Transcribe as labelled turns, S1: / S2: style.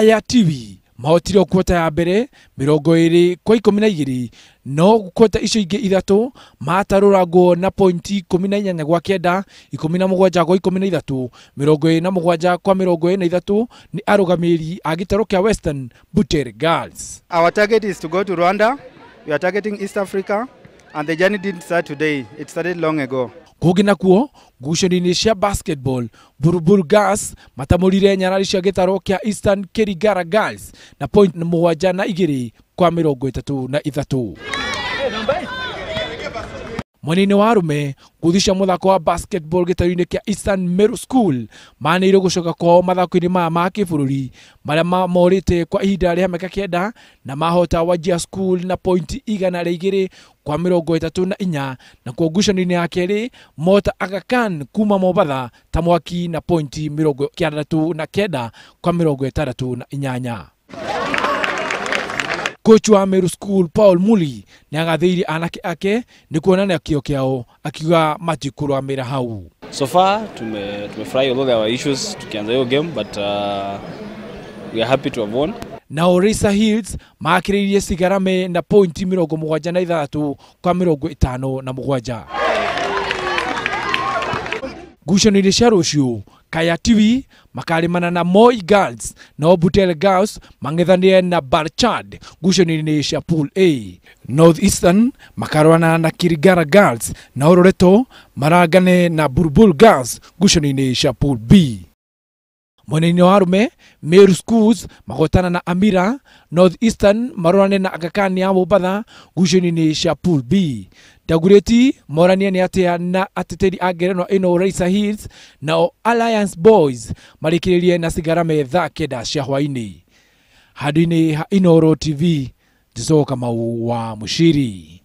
S1: Kaya TV mahotire kwota ya mbere 22-12 no kwota icio ingĩ ithatũ matarũrangwo na pointi 18-9, 17-13, 27-23 nĩ arũgamĩrĩri a gĩtarũ kĩa Western Butere Girls.
S2: Our target is to go to Rwanda. We are targeting East Africa, and the journey didn't start today. It started long ago.
S1: Kũngĩ nakuo ngucanio-inĩ cia basketball, Buruburu Girls matamũrire nyarari cia gĩtarũ kĩa Eastern Kirigara Girls na point 7-2 kwa 33. Mwena-inĩ wa arũme, ngũthi cia mũthako wa basketball gĩtarũ-inĩ kĩa Eastern Meru School manĩirwo gũcoka kwao mathako-inĩ maya ma kĩbũrũri marĩa mamorĩte kwa ihinda rĩa mĩaka 9 na mahota Wajir School na pointi 102-34, na kuo ngucanio-inĩ ya kerĩ mota Aga Khan kuma Mombatha ta mwaki na pointi 99-68. Coach wa Meru School Paul Muli nĩagathĩirie anake ake nĩ kuonania kĩo kĩao, akiuga matikũrũamĩra hau.
S3: So far tumefurahi, although there were issues tukianza hiyo game, but we are happy to have won.
S1: Nao Risa Hills makĩrĩirie Cigarame na pointi 76-57. Ngucanio-inĩ cia rũciũ, Kaya TV makarĩmana na Moi Girls, nao Butere Girls mang'ethanĩre na Barchad ngucanio-inĩ cia Pool A. North Eastern makarũana na Kirigara Girls, nao Loreto marangane na Buruburu Girls ngucanio-inĩ cia Pool B. Mwena-inĩ wa arũme, Meru Schools magotana na Amira, North Eastern marorane na Aga Khan ya Mombatha ngucanio-inĩ cia Pool B. Dagoretti moranie nĩ atĩa na ateteri a ngerenwa ĩno Raisa Hills, nao Alliance Boys marĩkĩrĩrie na Cigarame thaa 9 cia hwaĩ-inĩ. Handũ-inĩ ha Inooro TV, Njogu Kamau wa Mũciri.